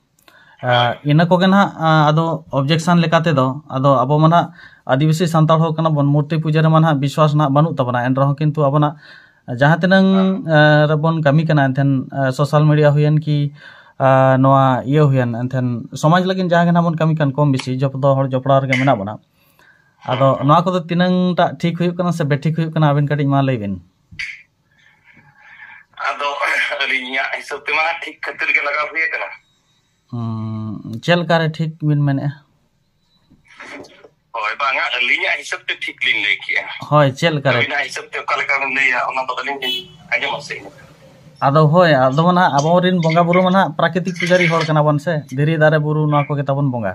ᱟ, ᱦᱳᱭ᱾ ᱤᱱᱟᱹ ᱠᱚᱜᱮ ᱱᱟᱦᱟᱜ, ᱟ, ᱟᱫᱚ objection ᱞᱮᱠᱟ ᱛᱮᱫᱚ, ᱟᱫᱚ ᱟᱵᱚ ᱢᱟ ᱱᱟᱦᱟᱜ ᱟᱹᱫᱤᱵᱟᱹᱥᱤ ᱥᱟᱱᱛᱟᱲ ᱦᱚᱲ ᱠᱟᱱᱟ ᱵᱚᱱ, ᱢᱩᱨᱛᱤ ᱯᱩᱡᱟᱹ ᱨᱮᱢᱟ ᱱᱟᱦᱟᱜ ᱵᱤᱥᱣᱟᱥ ᱱᱟᱦᱟᱜ ᱵᱟᱹᱱᱩᱜ ᱛᱟᱵᱚᱱᱟ, ᱮᱱ ᱨᱮᱦᱚᱸ ᱠᱤᱱᱛᱩ ᱟᱵᱚᱱᱟᱜ ᱡᱟᱦᱟᱸ ᱛᱤᱱᱟᱹᱝ, ᱦᱮᱸ᱾ ᱟ, ᱨᱮᱵᱚᱱ ᱠᱟᱹᱢᱤ ᱠᱟᱱᱟ, ᱮᱱᱛᱷᱮᱱ, ᱟ, social media ᱦᱩᱭᱮᱱ ᱠᱤ, ᱟ, ᱱᱚᱣᱟ ᱤᱭᱟᱹ ᱦᱩᱭᱮᱱ, ᱮᱱᱛᱷᱮᱱ ᱥᱚᱢᱟᱡᱽ ᱞᱟᱹᱜᱤᱫ ᱡᱟᱦᱟᱸ ᱜᱮ ᱱᱟᱦᱟᱜ ᱵᱚᱱ ᱠᱟᱹᱢᱤ ᱠᱟᱱ, ᱠᱚᱢ ᱵᱮᱥᱤ ᱡᱚᱛᱚ ᱦᱚᱲ ᱡᱚᱯᱲᱟᱣ ᱨᱮᱜᱮ ᱢᱮᱱᱟᱜ ᱵᱚᱱᱟ᱾ ᱟᱫᱚ ᱦᱮᱸ᱾ ᱱᱚᱣᱟ ᱠᱚᱫᱚ ᱛᱤᱱᱟᱹᱝ ᱴᱟᱜ ᱴᱷᱤᱠ ᱦᱩᱭᱩᱜ ᱠᱟᱱᱟ ᱥᱮ ᱵᱮᱴᱷᱤᱠ ᱦᱩᱭᱩᱜ ᱠᱟᱱᱟ, ᱟᱵᱮᱱ ᱠᱟᱹᱴᱤᱡ ᱢᱟ ᱞᱟᱹᱭ ᱵᱮᱱ᱾ ᱟᱫᱚ ᱟᱹᱞᱤᱧᱟᱜ ᱦᱤᱥᱟᱹᱵ ᱛᱮᱢᱟ ᱴᱷᱤᱠ ᱠᱷᱟᱹᱛᱤᱨ ᱜᱮ ᱞᱟᱜᱟᱣ ᱦᱩᱭ ᱟᱠᱟᱱᱟ᱾ ᱦᱩᱸ, ᱪᱮᱫ ᱞᱮᱠᱟᱨᱮ ᱴᱷᱤᱠ ᱵᱤᱱ ᱢᱮᱱᱮᱫᱼᱟ? ᱦᱳᱭ, ᱵᱟᱝᱟ, ᱟᱹᱞᱤᱧᱟᱜ ᱦᱤᱥᱟᱹᱵ ᱛᱮ ᱴᱷᱤᱠ ᱞᱤᱧ ᱞᱟᱹᱭ ᱠᱮᱜᱼᱟ᱾ ᱦᱳᱭ, ᱪᱮᱫ ᱞᱮᱠᱟᱨᱮ? ᱟᱹᱵᱤᱱᱟᱜ ᱦᱤᱥᱟᱹᱵ ᱛᱮ ᱚᱠᱟ ᱞᱮᱠᱟ ᱵᱤᱱ ᱞᱟᱹᱭᱟ, ᱚᱱᱟ ᱫᱚ ᱟᱹᱞᱤᱧ ᱞᱤᱧ ᱟᱸᱡᱚᱢᱟ ᱥᱮ᱾ ᱟᱫᱚ ᱦᱳᱭ, ᱟᱫᱚ ᱢᱟ ᱱᱟᱦᱟᱜ ᱟᱵᱚᱨᱮᱱ ᱵᱚᱸᱜᱟ ᱵᱩᱨᱩ ᱢᱟ ᱱᱟᱦᱟᱜ ᱯᱨᱟᱠᱨᱤᱛᱤᱠ ᱯᱩᱡᱟᱹᱨᱤ ᱦᱚᱲ ᱠᱟᱱᱟ ᱵᱚᱱ ᱥᱮ, ᱫᱷᱤᱨᱤ ᱫᱟᱨᱮ ᱵᱩᱨᱩ ᱱᱚᱣᱟ ᱠᱚᱜᱮ ᱛᱟᱵᱚᱱ ᱵᱚᱸᱜᱟ᱾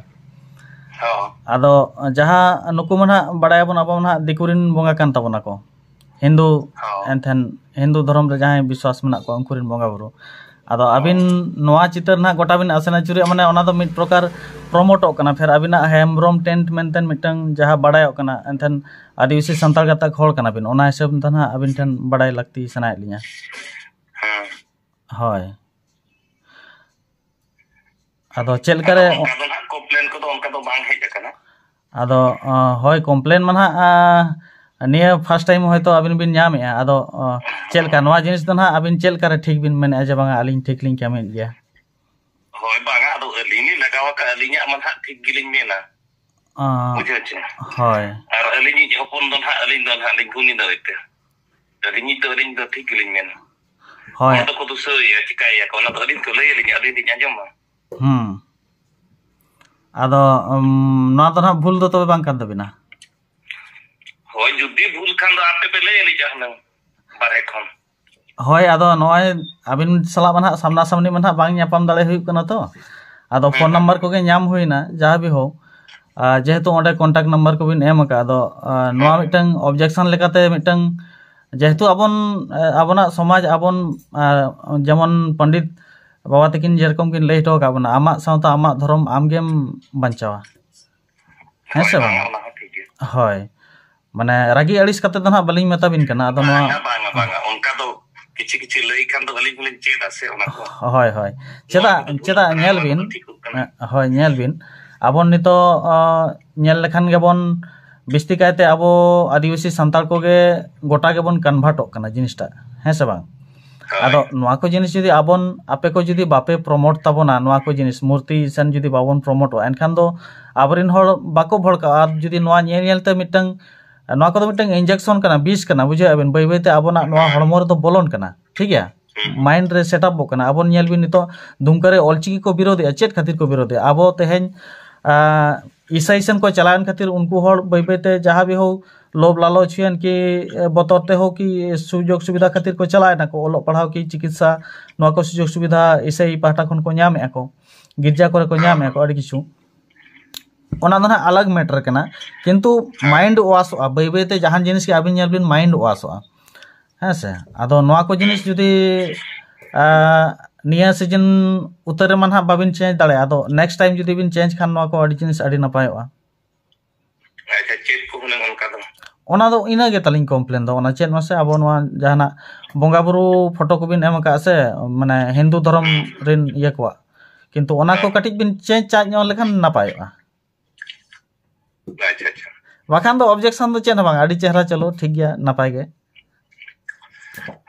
ᱦᱚᱸ᱾ ᱟᱫᱚ ᱡᱟᱦᱟᱸ ᱱᱩᱠᱩ ᱢᱟ ᱱᱟᱦᱟᱜ ᱵᱟᱲᱟᱭᱟᱵᱚᱱ, ᱟᱵᱚ ᱢᱟ ᱱᱟᱦᱟᱜ ᱫᱤᱠᱩ ᱨᱮᱱ ᱵᱚᱸᱜᱟ ᱠᱟᱱ ᱛᱟᱵᱚᱱᱟ ᱠᱚ, ᱦᱤᱱᱫᱩ, ᱦᱚᱸ᱾ ᱮᱱᱛᱷᱮᱱ ᱦᱤᱱᱫᱩ ᱫᱷᱚᱨᱚᱢ ᱨᱮ ᱡᱟᱦᱟᱸᱭ ᱵᱤᱥᱣᱟᱥ ᱢᱮᱱᱟᱜ ᱠᱚᱣᱟ, ᱩᱱᱠᱩ ᱨᱮᱱ ᱵᱚᱸᱜᱟ ᱵᱩᱨᱩ᱾ ᱟᱫᱚ ᱦᱚᱸ᱾ ᱟᱹᱵᱤᱱ ᱱᱚᱣᱟ ᱪᱤᱛᱟᱹᱨ ᱱᱟᱦᱟᱜ ᱜᱚᱴᱟ ᱵᱤᱱ ᱟᱥᱮᱱ ᱟᱹᱪᱩᱨᱮᱜᱼᱟ, ᱢᱟᱱᱮ ᱚᱱᱟ ᱫᱚ ᱢᱤᱫ ᱯᱨᱚᱠᱟᱨ ᱯᱨᱚᱢᱳᱴᱚᱜ ᱠᱟᱱᱟ, ᱯᱷᱮᱨ ᱟᱹᱵᱤᱱᱟᱜ ᱦᱮᱢᱵᱨᱚᱢ ᱴᱮᱱᱴ ᱢᱮᱱᱛᱮ ᱢᱤᱫᱴᱟᱝ ᱡᱟᱦᱟᱸ ᱵᱟᱲᱟᱭᱚᱜ ᱠᱟᱱᱟ, ᱮᱱᱛᱷᱮᱱ ᱟᱹᱫᱤᱵᱟᱹᱥᱤ ᱥᱟᱱᱛᱟᱲ ᱜᱟᱛᱟᱠ ᱦᱚᱲ ᱠᱟᱱᱟ ᱵᱤᱱ, ᱚᱱᱟ ᱦᱤᱥᱟᱹᱵ ᱛᱮ ᱱᱟᱦᱟᱜ ᱟᱹᱵᱤᱱ ᱴᱷᱮᱱ ᱵᱟᱲᱟᱭ ᱞᱟᱹᱠᱛᱤ ᱥᱟᱱᱟᱭᱮᱫ ᱞᱤᱧᱟ᱾ ᱦᱮᱸ᱾ ᱦᱳᱭ᱾ ᱟᱫᱚ ᱪᱮᱫ ᱞᱮᱠᱟᱨᱮ ᱟᱫᱚ ᱚᱱᱠᱟ ᱫᱚ ᱱᱟᱦᱟᱜ complain ᱠᱚᱫᱚ ᱚᱱᱠᱟ ᱫᱚ ᱵᱟᱝ ᱦᱮᱡ ᱟᱠᱟᱱᱟ᱾ ᱟᱫᱚ ᱦᱳᱭ, ᱠᱚᱢᱯᱞᱮᱱ ᱢᱟ ᱱᱟᱦᱟᱜ ᱱᱤᱭᱟᱹ ᱯᱷᱟᱥᱴ ᱴᱟᱭᱤᱢ ᱦᱚᱭᱛᱳ ᱟᱹᱵᱤᱱ ᱵᱤᱱ ᱧᱟᱢᱮᱜᱼᱟ᱾ ᱟᱫᱚ ᱪᱮᱫ ᱞᱮᱠᱟ ᱱᱚᱣᱟ ᱡᱤᱱᱤᱥ ᱫᱚ ᱱᱟᱦᱟᱜ ᱟᱹᱵᱤᱱ ᱪᱮᱫ ᱞᱮᱠᱟ ᱨᱮ ᱴᱷᱤᱠ ᱵᱤᱱ ᱢᱮᱱᱮᱫᱼᱟ ᱡᱮ ᱵᱟᱝᱟ ᱟᱹᱞᱤᱧ ᱴᱷᱤᱠ ᱞᱤᱧ ᱠᱟᱹᱢᱤᱭᱮᱫ ᱜᱮᱭᱟ? ᱦᱳᱭ, ᱵᱟᱝᱟ, ᱟᱫᱚ ᱟᱹᱞᱤᱧ ᱞᱤᱧ ᱞᱟᱜᱟᱣ ᱟᱠᱟᱫ, ᱟᱹᱞᱤᱧᱟᱜ ᱢᱟ ᱱᱟᱦᱟᱜ ᱴᱷᱤᱠ ᱜᱮᱞᱤᱧ ᱢᱮᱱᱟ᱾ ᱵᱩᱡᱷᱟᱹᱣ ᱪᱮ? ᱦᱳᱭ᱾ ᱟᱨ ᱟᱹᱞᱤᱧᱤᱡ ᱦᱚᱯᱚᱱ ᱫᱚ ᱱᱟᱦᱟᱜ, ᱟᱹᱞᱤᱧ ᱫᱚ ᱱᱟᱦᱟᱜ ᱞᱤᱧ ᱜᱩᱱᱤ ᱫᱚ ᱮᱱᱛᱮ᱾ ᱟᱹᱞᱤᱧᱤᱡ ᱫᱚ, ᱟᱹᱞᱤᱧ ᱫᱚ ᱴᱷᱤᱠ ᱜᱮᱞᱤᱧ ᱢᱮᱱᱟ᱾ ᱦᱳᱭ᱾ ᱦᱚᱲ ᱫᱚᱠᱚ ᱫᱩᱥᱟᱹᱣᱮᱭᱟ, ᱪᱤᱠᱟᱹᱭᱮᱭᱟ ᱠᱚ, ᱚᱱᱟ ᱫᱚ ᱟᱹᱞᱤᱧ ᱠᱚ ᱞᱟᱹᱭ ᱟᱹᱞᱤᱧᱟ, ᱟᱹᱞᱤᱧ ᱞᱤᱧ ᱟᱸᱡᱚᱢᱟ᱾ ᱦᱩᱸ᱾ ᱟᱫᱚ ᱩᱢ, ᱱᱚᱣᱟ ᱫᱚ ᱱᱟᱦᱟᱜ ᱵᱷᱩᱞ ᱫᱚ ᱛᱚᱵᱮ ᱵᱟᱝ ᱠᱟᱱ ᱛᱟᱵᱤᱱᱟ? ᱦᱳᱭ, ᱡᱩᱫᱤ ᱵᱷᱩᱞ ᱠᱷᱟᱱ ᱫᱚ ᱟᱯᱮ ᱯᱮ ᱞᱟᱹᱭ ᱟᱹᱞᱤᱧᱟ ᱦᱩᱱᱟᱹᱝ ᱵᱟᱨᱦᱮ ᱠᱷᱚᱱ᱾ ᱦᱳᱭ, ᱟᱫᱚ ᱱᱚᱜᱼᱚᱭ ᱟᱹᱵᱤᱱ ᱥᱟᱞᱟᱜ ᱢᱟ ᱱᱟᱦᱟᱜ ᱥᱟᱢᱱᱟ ᱥᱟᱢᱱᱤ ᱢᱟ ᱱᱟᱦᱟᱜ ᱵᱟᱝ ᱧᱟᱯᱟᱢ ᱫᱟᱲᱮ ᱦᱩᱭᱩᱜ ᱠᱟᱱᱟ ᱛᱚ᱾ ᱟᱫᱚ ᱯᱷᱳᱱ ᱱᱟᱢᱵᱟᱨ ᱠᱚᱜᱮ ᱧᱟᱢ ᱦᱩᱭᱱᱟ, ᱡᱟᱦᱟᱸ ᱵᱤ ᱦᱳᱠ᱾ ᱟᱨ ᱡᱮᱦᱮᱛᱩ ᱚᱸᱰᱮ ᱠᱚᱱᱴᱟᱠᱴ ᱱᱟᱢᱵᱟᱨ ᱠᱚᱵᱤᱱ ᱮᱢ ᱟᱠᱟᱫ, ᱟᱫᱚ ᱟᱨ, ᱱᱚᱣᱟ ᱢᱤᱫᱴᱟᱝ ᱚᱵᱡᱮᱠᱥᱚᱱ ᱞᱮᱠᱟᱛᱮ ᱢᱤᱫᱴᱟᱝ, ᱡᱮᱦᱮᱛᱩ ᱟᱵᱚᱱ, ᱟᱵᱚᱱᱟᱜ ᱥᱚᱢᱟᱡᱽ, ᱟᱵᱚᱱ ᱟᱨ, ᱡᱮᱢᱚᱱ ᱯᱚᱱᱰᱤᱛ ᱵᱟᱵᱟ ᱛᱟᱹᱠᱤᱱ ᱡᱮᱨᱚᱠᱚᱢ ᱠᱤᱱ ᱞᱟᱹᱭ ᱦᱚᱴᱚ ᱟᱠᱟᱫ ᱵᱚᱱᱟ, ᱟᱢᱟᱜ ᱥᱟᱶᱛᱟ ᱟᱢᱟᱜ ᱫᱷᱚᱨᱚᱢ ᱟᱢᱜᱮᱢ ᱵᱟᱧᱪᱟᱣᱟ᱾ ᱦᱮᱸ ᱥᱮ ᱵᱟᱝ? ᱚᱱᱟ ᱦᱚᱸ ᱴᱷᱤᱠ ᱜᱮᱭᱟ᱾ ᱦᱳᱭ, ᱢᱟᱱᱮ ᱨᱟᱹᱜᱤ ᱟᱹᱲᱤᱥ ᱠᱟᱛᱮ ᱫᱚ ᱱᱟᱦᱟᱜ ᱵᱟᱹᱞᱤᱧ ᱢᱮᱛᱟ ᱵᱤᱱ ᱠᱟᱱᱟ᱾ ᱟᱫᱚ ᱱᱚᱣᱟ ᱵᱟᱝᱟ, ᱵᱟᱝᱟ, ᱵᱟᱝᱟ, ᱚᱱᱠᱟ ᱫᱚ ᱠᱤᱪᱷᱤ ᱠᱤᱪᱷᱤ ᱞᱟᱹᱭ ᱠᱷᱟᱱ ᱫᱚ ᱟᱹᱞᱤᱧ ᱦᱚᱸᱞᱤᱧ ᱪᱮᱫᱟ ᱥᱮ ᱚᱱᱟ ᱠᱚ᱾ ᱦᱳᱭ, ᱦᱳᱭ᱾ ᱪᱮᱫᱟᱜ, ᱪᱮᱫᱟᱜ ᱧᱮᱞ ᱵᱤᱱ, ᱦᱳᱭ, ᱧᱮᱞ ᱵᱤᱱ, ᱟᱵᱚ ᱱᱤᱛᱚᱜ ᱧᱮᱞ ᱞᱮᱠᱷᱟᱱ ᱜᱮᱵᱚᱱ ᱵᱤᱥᱛᱤ ᱠᱟᱭᱛᱮ ᱟᱵᱚ ᱟᱹᱫᱤᱵᱟᱹᱥᱤ ᱥᱟᱱᱛᱟᱲ ᱠᱚᱜᱮ ᱜᱚᱴᱟ ᱜᱮᱵᱚᱱ ᱠᱚᱱᱵᱷᱟᱨᱴᱚᱜ ᱠᱟᱱᱟ ᱡᱤᱱᱤᱥᱴᱟᱜ, ᱦᱮᱸ ᱥᱮ ᱵᱟᱝ? ᱟᱫᱚ ᱱᱚᱣᱟ ᱠᱚ ᱡᱤᱱᱤᱥ ᱡᱩᱫᱤ ᱟᱵᱚᱱ, ᱟᱯᱮ ᱠᱚ ᱡᱩᱫᱤ ᱵᱟᱯᱮ ᱯᱨᱚᱢᱳᱴ ᱛᱟᱵᱚᱱᱟ, ᱱᱚᱣᱟ ᱠᱚ ᱡᱤᱱᱤᱥ ᱢᱩᱨᱛᱤ ᱥᱮᱱ ᱡᱩᱫᱤ ᱵᱟᱵᱚᱱ ᱯᱨᱚᱢᱳᱴᱚᱜᱼᱟ, ᱮᱱᱠᱷᱟᱱ ᱫᱚ ᱟᱵᱚᱨᱮᱱ ᱦᱚᱲ ᱵᱟᱠᱚ ᱵᱷᱚᱲᱠᱟᱜᱼᱟ᱾ ᱟᱨ ᱡᱩᱫᱤ ᱱᱚᱣᱟ ᱧᱮᱞ ᱧᱮᱞ ᱛᱮ ᱢᱤᱫᱴᱟᱝ, ᱱᱚᱣᱟ ᱠᱚᱫᱚ ᱢᱤᱫᱴᱟᱝ ᱤᱱᱡᱮᱠᱥᱚᱱ ᱠᱟᱱᱟ, ᱵᱤᱥ ᱠᱟᱱᱟ, ᱵᱩᱡᱷᱟᱹᱣ ᱟᱵᱤᱱ, ᱵᱟᱹᱭ ᱵᱟᱹᱭ ᱛᱮ ᱟᱵᱚᱱᱟᱜ ᱱᱚᱣᱟ ᱦᱚᱲᱢᱚ ᱨᱮᱫᱚ ᱵᱚᱞᱚᱱ ᱠᱟᱱᱟ, ᱴᱷᱤᱠ ᱜᱮᱭᱟ? ᱢᱟᱭᱤᱱᱰ ᱨᱮ ᱥᱮᱴᱟᱯᱚᱜ ᱠᱟᱱᱟ᱾ ᱟᱵᱚᱱ ᱧᱮᱞ ᱵᱤᱱ, ᱱᱤᱛᱚᱜ ᱫᱩᱢᱠᱟ ᱨᱮ ᱚᱞᱪᱤᱠᱤ ᱠᱚ ᱵᱤᱨᱳᱫᱮᱜᱼᱟ᱾ ᱪᱮᱫ ᱠᱷᱟᱹᱛᱤᱨ ᱠᱚ ᱵᱤᱨᱳᱫᱮᱜᱼᱟ? ᱟᱵᱚ ᱛᱮᱦᱮᱧ ᱤᱥᱟᱹᱭ ᱥᱮᱱ ᱠᱚ ᱪᱟᱞᱟᱣᱮᱱ ᱠᱷᱟᱹᱛᱤᱨ ᱩᱱᱠᱩ ᱦᱚᱲ ᱵᱟᱹᱭ ᱵᱟᱹᱭ ᱛᱮ ᱡᱟᱦᱟᱸ ᱵᱤ ᱦᱳᱠ ᱞᱳᱵᱷ ᱞᱟᱞᱚᱪ ᱦᱩᱭᱮᱱ ᱠᱤ ᱵᱚᱛᱚᱨ ᱛᱮ ᱦᱳᱠ ᱠᱤ ᱥᱩᱡᱳᱜᱽ ᱥᱩᱵᱤᱫᱷᱟ ᱠᱷᱟᱹᱛᱤᱨ ᱠᱚ ᱪᱟᱞᱟᱣᱮᱱᱟ ᱠᱚ ᱚᱞᱚᱜ ᱯᱟᱲᱦᱟᱣ ᱠᱤ ᱪᱤᱠᱤᱛᱥᱟ, ᱱᱚᱣᱟ ᱠᱚ ᱥᱩᱡᱳᱜᱽ ᱥᱩᱵᱤᱫᱷᱟ ᱤᱥᱟᱹᱭ ᱯᱟᱦᱴᱟ ᱠᱷᱚᱱ ᱠᱚ ᱧᱟᱢᱮᱜᱼᱟ ᱠᱚ, ᱜᱤᱨᱡᱟ ᱠᱚᱨᱮ ᱠᱚ ᱧᱟᱢᱮᱜᱼᱟ ᱠᱚ ᱟᱹᱰᱤ ᱠᱤᱪᱷᱩ᱾ ᱚᱱᱟ ᱫᱚ ᱱᱟᱦᱟᱜ ᱟᱞᱟᱜᱽ ᱢᱮᱴᱟᱨ ᱠᱟᱱᱟ, ᱠᱤᱱᱛᱩ ᱢᱟᱭᱤᱱᱰ ᱣᱟᱥᱚᱜᱼᱟ ᱵᱟᱹᱭ ᱵᱟᱹᱭ ᱛᱮ, ᱡᱟᱦᱟᱱ ᱡᱤᱱᱤᱥ ᱜᱮ ᱟᱹᱵᱤᱱ ᱧᱮᱞ ᱵᱤᱱ ᱢᱟᱭᱤᱱᱰ ᱣᱟᱥᱚᱜᱼᱟ, ᱦᱮᱸ ᱥᱮ? ᱟᱫᱚ ᱱᱚᱣᱟ ᱠᱚ ᱡᱤᱱᱤᱥ ᱡᱩᱫᱤ ᱱᱤᱭᱟᱹ ᱥᱤᱡᱤᱱ ᱩᱛᱟᱹᱨ ᱨᱮᱢᱟ ᱱᱟᱦᱟᱜ ᱵᱟᱵᱤᱱ ᱪᱮᱧᱡᱽ ᱫᱟᱲᱮᱭᱟᱜᱼᱟ, ᱟᱫᱚ ᱱᱮᱠᱥᱴ ᱴᱟᱭᱤᱢ ᱡᱩᱫᱤ ᱵᱤᱱ ᱪᱮᱧᱡᱽ ᱠᱷᱟᱱ ᱱᱚᱣᱟ ᱠᱚ ᱟᱹᱰᱤ ᱡᱤᱱᱤᱥ ᱟᱹᱰᱤ ᱱᱟᱯᱟᱭᱚᱜᱼᱟ᱾ ᱟᱪᱪᱷᱟ, ᱪᱮᱫ ᱠᱚ ᱦᱩᱱᱟᱹᱝ ᱚᱱᱠᱟ ᱫᱚ? ᱚᱱᱟ ᱫᱚ ᱤᱱᱟᱹ ᱜᱮ ᱛᱟᱞᱤᱧ ᱠᱚᱢᱯᱞᱮᱱ ᱫᱚ, ᱚᱱᱟ ᱪᱮᱫ ᱢᱟᱥᱮ ᱟᱵᱚ ᱱᱚᱣᱟ ᱡᱟᱦᱟᱱᱟᱜ ᱵᱚᱸᱜᱟ ᱵᱩᱨᱩ ᱯᱷᱳᱴᱳ ᱠᱚᱵᱤᱱ ᱮᱢ ᱟᱠᱟᱫ ᱥᱮ, ᱢᱟᱱᱮ ᱦᱤᱱᱫᱩ ᱫᱷᱚᱨᱚᱢ ᱨᱮᱱ ᱤᱭᱟᱹ ᱠᱚᱣᱟᱜ, ᱠᱤᱱᱛᱩ ᱚᱱᱟ ᱠᱚ ᱠᱟᱹᱴᱤᱡ ᱵᱤᱱ ᱪᱮᱧᱡᱽ ᱪᱟᱡᱽ ᱧᱚᱜ ᱞᱮᱠᱷᱟᱱ ᱱᱟᱯᱟᱭᱚᱜᱼᱟ᱾ ᱟᱪᱪᱷᱟ, ᱟᱪᱪᱷᱟ᱾ ᱵᱟᱠᱷᱟᱱ ᱫᱚ objection ᱫᱚ ᱪᱮᱫ ᱦᱚᱸ ᱵᱟᱝ, ᱟᱹᱰᱤ ᱪᱮᱦᱨᱟ, ᱪᱚᱞᱚ, ᱴᱷᱤᱠ ᱜᱮᱭᱟ, ᱱᱟᱯᱟᱭ ᱜᱮ᱾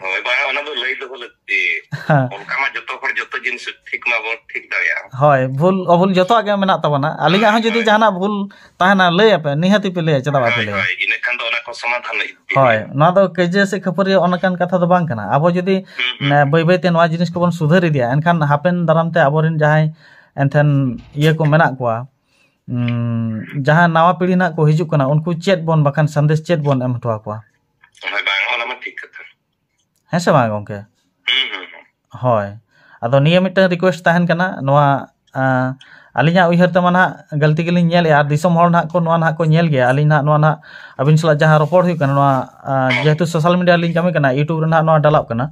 ᱦᱳᱭ, ᱵᱟᱝ, ᱚᱱᱟ ᱫᱚ ᱞᱟᱹᱭ ᱫᱚᱦᱚ ᱞᱟᱹᱠᱛᱤ᱾ ᱦᱮᱸ᱾ ᱚᱱᱠᱟ ᱢᱟ ᱡᱚᱛᱚ ᱦᱚᱲ ᱡᱚᱛᱚ ᱡᱤᱱᱤᱥ ᱴᱷᱤᱠ ᱢᱟᱵᱚᱱ ᱴᱷᱤᱠ ᱫᱟᱲᱮᱭᱟᱜᱼᱟ᱾ ᱦᱳᱭ, ᱵᱷᱩᱞ ᱚᱵᱷᱩᱞ ᱡᱚᱛᱚᱣᱟᱜ ᱜᱮ ᱢᱮᱱᱟᱜ ᱛᱟᱵᱚᱱᱟ᱾ ᱟᱹᱞᱤᱧᱟᱜ ᱦᱚᱸ ᱡᱩᱫᱤ ᱦᱳᱭ᱾ ᱡᱟᱦᱟᱱᱟᱜ ᱵᱷᱩᱞ ᱛᱟᱦᱮᱱᱟ, ᱞᱟᱹᱭ ᱟᱯᱮ, ᱱᱤᱦᱟᱹᱛᱤ ᱯᱮ ᱞᱟᱹᱭᱟ, ᱪᱮᱫᱟᱜ ᱵᱟᱯᱮ ᱦᱳᱭ, ᱞᱟᱹᱭᱟ? ᱦᱳᱭ, ᱤᱱᱟᱹ ᱠᱷᱟᱱ ᱫᱚ ᱚᱱᱟ ᱠᱚ ᱥᱚᱢᱟᱫᱷᱟᱱ ᱤᱫᱤ ᱦᱳᱭ, ᱦᱩᱭᱩᱜᱼᱟ᱾ ᱱᱚᱣᱟ ᱫᱚ ᱠᱟᱹᱭᱡᱟᱹ ᱥᱮ ᱠᱷᱟᱹᱯᱟᱹᱨᱤ ᱚᱱᱠᱟᱱ ᱠᱟᱛᱷᱟ ᱫᱚ ᱵᱟᱝ ᱠᱟᱱᱟ᱾ ᱟᱵᱚ ᱡᱩᱫᱤ, ᱦᱩᱸ, ᱦᱩᱸ᱾ ᱱᱮ, ᱵᱟᱹᱭ ᱵᱟᱹᱭ ᱛᱮ ᱱᱚᱣᱟ ᱡᱤᱱᱤᱥ ᱠᱚᱵᱚᱱ ᱥᱩᱫᱷᱟᱹᱨ ᱤᱫᱤᱭᱟ, ᱮᱱᱠᱷᱟᱱ ᱦᱟᱯᱮᱱ ᱫᱟᱨᱟᱢ ᱛᱮ ᱟᱵᱚᱨᱮᱱ ᱡᱟᱦᱟᱸᱭ ᱮᱱᱛᱷᱮᱱ ᱤᱭᱟᱹ ᱠᱚ ᱢᱮᱱᱟᱜ ᱠᱚᱣᱟ, ᱩᱸ, ᱡᱟᱦᱟᱸ ᱱᱟᱣᱟ ᱯᱤᱲᱦᱤ ᱱᱟᱜ ᱠᱚ ᱦᱤᱡᱩᱜ ᱠᱟᱱᱟ, ᱩᱱᱠᱩ ᱪᱮᱫ ᱵᱚᱱ, ᱵᱟᱠᱷᱟᱱ ᱥᱟᱸᱫᱮᱥ ᱪᱮᱫ ᱵᱚᱱ ᱮᱢ ᱦᱚᱴᱚ ᱟᱠᱚᱣᱟ? ᱦᱳᱭ, ᱵᱟᱝ, ᱚᱱᱟ ᱢᱟ ᱴᱷᱤᱠ ᱠᱟᱛᱷᱟ᱾ ᱦᱮᱸ ᱥᱮ ᱵᱟᱝ, ᱜᱚᱝᱠᱮ? ᱦᱩᱸ, ᱦᱩᱸ, ᱦᱩᱸ᱾ ᱦᱳᱭ᱾ ᱟᱫᱚ ᱱᱤᱭᱟᱹ ᱢᱤᱫᱴᱟᱝ request ᱛᱟᱦᱮᱱ ᱠᱟᱱᱟ, ᱱᱚᱣᱟ, ᱟᱸ, ᱟᱹᱞᱤᱧᱟᱜ ᱩᱭᱦᱟᱹᱨ ᱛᱮᱢᱟ ᱱᱟᱦᱟᱜ ᱜᱟᱹᱞᱛᱤ ᱜᱮᱞᱤᱧ ᱧᱮᱞᱮᱜᱼᱟ, ᱟᱨ ᱫᱤᱥᱚᱢ ᱦᱚᱲ ᱱᱟᱦᱟᱜ ᱠᱚ ᱱᱚᱣᱟ ᱱᱟᱦᱟᱜ ᱠᱚ ᱧᱮᱞ ᱜᱮᱭᱟ᱾ ᱟᱹᱞᱤᱧ ᱱᱟᱦᱟᱜ ᱱᱚᱣᱟ ᱱᱟᱦᱟᱜ ᱟᱹᱵᱤᱱ ᱥᱟᱞᱟᱜ ᱡᱟᱦᱟᱸ ᱨᱚᱯᱚᱲ ᱦᱩᱭᱩᱜ ᱠᱟᱱᱟ, ᱱᱚᱣᱟ, ᱟᱸ, ᱦᱩᱸ᱾ ᱡᱮᱦᱮᱛᱩ social media ᱨᱮᱞᱤᱧ ᱠᱟᱹᱢᱤ ᱠᱟᱱᱟ, YouTube ᱨᱮ ᱱᱟᱦᱟᱜ ᱱᱚᱣᱟ ᱰᱟᱞᱟᱜ ᱠᱟᱱᱟ᱾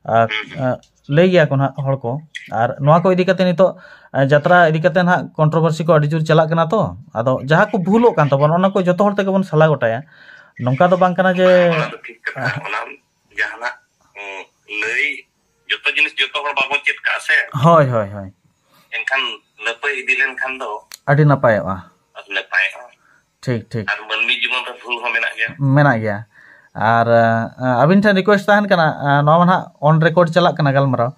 ᱟᱨ, ᱦᱩᱸ, ᱦᱩᱸ᱾ ᱟᱸ, ᱞᱟᱹᱭ ᱜᱮᱭᱟ ᱠᱚ ᱱᱟᱦᱟᱜ ᱦᱚᱲ ᱠᱚ᱾ ᱟᱨ ᱱᱚᱣᱟ ᱠᱚ ᱤᱫᱤ ᱠᱟᱛᱮ ᱱᱤᱛᱚᱜ, ᱟᱸ, ᱡᱟᱛᱨᱟ ᱤᱫᱤ ᱠᱟᱛᱮ ᱱᱟᱦᱟᱜ controversy ᱠᱚ ᱟᱹᱰᱤ ᱡᱳᱨ ᱪᱟᱞᱟᱜ ᱠᱟᱱᱟ ᱛᱚ᱾ ᱟᱫᱚ ᱡᱟᱦᱟᱸ ᱠᱚ ᱵᱷᱩᱞᱚᱜ ᱠᱟᱱ ᱛᱟᱵᱚᱱᱟ, ᱚᱱᱟ ᱠᱚ ᱡᱚᱛᱚ ᱦᱚᱲ ᱛᱮᱜᱮ ᱵᱚᱱ ᱥᱟᱞᱟ ᱜᱚᱴᱟᱭᱟ᱾ ᱱᱚᱝᱠᱟ ᱫᱚ ᱵᱟᱝ ᱠᱟᱱᱟ ᱡᱮ ᱚᱱᱟ ᱫᱚ ᱴᱷᱤᱠ ᱠᱟᱛᱷᱟ᱾ ᱚᱱᱟ ᱡᱟᱦᱟᱱᱟᱜ, ᱩᱸ, ᱞᱟᱹᱭ, ᱡᱚᱛᱚ ᱡᱤᱱᱤᱥ ᱡᱚᱛᱚ ᱦᱚᱲ ᱵᱟᱵᱚᱱ ᱪᱮᱫ ᱠᱟᱜᱼᱟ ᱥᱮ᱾ ᱦᱳᱭ, ᱦᱳᱭ, ᱦᱳᱭ᱾ ᱮᱱᱠᱷᱟᱱ ᱞᱟᱹᱯᱟᱹᱭ ᱤᱫᱤ ᱞᱮᱱᱠᱷᱟᱱ ᱫᱚ ᱟᱹᱰᱤ ᱱᱟᱯᱟᱭᱚᱜᱼᱟ᱾ ᱟᱹᱰᱤ ᱱᱟᱯᱟᱭᱚᱜᱼᱟ᱾ ᱴᱷᱤᱠ, ᱴᱷᱤᱠ᱾ ᱟᱨ ᱢᱟᱹᱱᱢᱤ ᱡᱤᱵᱚᱱ ᱨᱮ ᱵᱷᱩᱞ ᱦᱚᱸ ᱢᱮᱱᱟᱜ ᱜᱮᱭᱟ᱾ ᱢᱮᱱᱟᱜ ᱜᱮᱭᱟ᱾ ᱟᱨ, ᱟᱸ, ᱟᱹᱵᱤᱱ ᱴᱷᱮᱱ request ᱛᱟᱦᱮᱱ ᱠᱟᱱᱟ, ᱟᱸ, ᱱᱚᱣᱟ ᱢᱟ ᱱᱟᱦᱟᱜ on record ᱪᱟᱞᱟᱜ ᱠᱟᱱᱟ ᱜᱟᱞᱢᱟᱨᱟᱣ᱾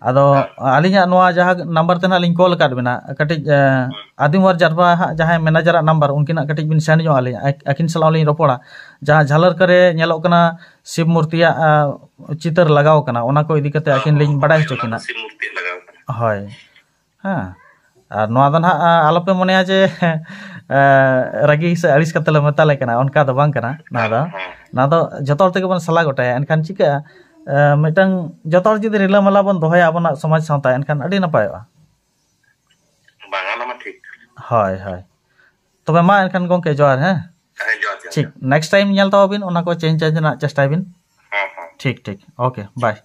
ᱟᱫᱚ, ᱦᱮᱸ᱾ ᱟᱹᱞᱤᱧᱟᱜ ᱱᱚᱣᱟ ᱡᱟᱦᱟᱸ number ᱛᱮ ᱱᱟᱦᱟᱜ ᱞᱤᱧ call ᱟᱠᱟᱫ ᱵᱤᱱᱟ, ᱠᱟᱹᱴᱤᱡ, ᱟᱸ, ᱦᱮᱸ᱾ ᱟᱹᱫᱤᱢ ᱦᱚᱲ ᱡᱟᱨᱯᱟ ᱦᱟᱸᱜ ᱡᱟᱦᱟᱸᱭ manager ᱟᱜ number, ᱩᱱᱠᱤᱱᱟᱜ ᱠᱟᱹᱴᱤᱡ ᱵᱤᱱ send ᱧᱚᱜ ᱟᱹᱞᱤᱧᱟ, ᱟᱠ-, ᱟᱹᱠᱤᱱ ᱥᱟᱞᱟᱜ ᱞᱤᱧ ᱨᱚᱯᱚᱲᱟ᱾ ᱡᱟᱦᱟᱸ ᱡᱷᱟᱞᱟᱨ ᱠᱟᱨᱮ ᱧᱮᱞᱚᱜ ᱠᱟᱱᱟ ᱥᱤᱵ ᱢᱩᱨᱛᱤᱭᱟᱜ, ᱟᱸ, ᱪᱤᱛᱟᱹᱨ ᱞᱟᱜᱟᱣ ᱠᱟᱱᱟ, ᱚᱱᱟ ᱠᱚ ᱤᱫᱤ ᱠᱟᱛᱮ ᱟᱹᱠᱤᱱ ᱞᱤᱧ ᱵᱟᱰᱟᱭ ᱦᱚᱪᱚ ᱚᱱᱟ ᱠᱤᱱᱟ᱾ ᱥᱤᱵ ᱢᱩᱨᱛᱤ ᱞᱟᱜᱟᱣ ᱠᱟᱱᱟ᱾ ᱦᱳᱭ᱾ ᱦᱮᱸ᱾ ᱟᱨ ᱱᱚᱣᱟ ᱫᱚ ᱱᱟᱦᱟᱜ, ᱟᱸ, ᱟᱞᱚᱯᱮ ᱢᱚᱱᱮᱭᱟ ᱡᱮ, ᱟᱸ, ᱨᱟᱹᱜᱤ ᱥᱮ ᱟᱹᱲᱤᱥ ᱠᱟᱛᱮ ᱞᱮ ᱢᱮᱛᱟᱞᱮ ᱠᱟᱱᱟ, ᱚᱱᱠᱟ ᱫᱚ ᱵᱟᱝ ᱠᱟᱱᱟ ᱱᱚᱣᱟ ᱫᱚ᱾ ᱦᱮᱸ᱾ ᱱᱚᱣᱟ ᱫᱚ ᱡᱚᱛᱚ ᱦᱚᱲ ᱛᱮᱜᱮ ᱵᱚᱱ ᱥᱟᱞᱟ ᱜᱚᱴᱟᱭᱟ, ᱮᱱᱠᱷᱟᱱ ᱪᱤᱠᱟᱹᱜᱼᱟ? ᱟᱸ, ᱢᱤᱫᱴᱟᱝ ᱡᱚᱛᱚ ᱦᱚᱲ ᱡᱩᱫᱤ ᱨᱤᱞᱟᱹᱢᱟᱞᱟ ᱵᱚᱱ ᱫᱚᱦᱚᱭᱟ ᱟᱵᱚᱱᱟᱜ ᱥᱚᱢᱟᱡᱽ ᱥᱟᱶᱛᱟ, ᱮᱱᱠᱷᱟᱱ ᱟᱹᱰᱤ ᱱᱟᱯᱟᱭᱚᱜᱼᱟ᱾ ᱵᱟᱝ, ᱚᱱᱟ ᱢᱟ ᱴᱷᱤᱠ᱾ ᱦᱳᱭ, ᱦᱳᱭ᱾ ᱛᱚᱵᱮ ᱢᱟ ᱮᱱᱠᱷᱟᱱ ᱜᱚᱢᱠᱮ, ᱡᱚᱦᱟᱨ, ᱦᱮᱸ? ᱦᱮᱸ, ᱡᱚᱦᱟᱨ, ᱡᱚᱦᱟᱨ, ᱴᱷᱤᱠ, ᱡᱚᱦᱟᱨ᱾ Next time ᱧᱮᱞ ᱛᱟᱵᱚᱱ ᱵᱤᱱ, ᱚᱱᱟ ᱠᱚ change, change ᱨᱮᱱᱟᱜ ᱪᱮᱥᱴᱟᱭ ᱵᱤᱱ᱾ ᱦᱮᱸ, ᱦᱮᱸ᱾ ᱴᱷᱤᱠ, ᱴᱷᱤᱠ᱾ OK, bye᱾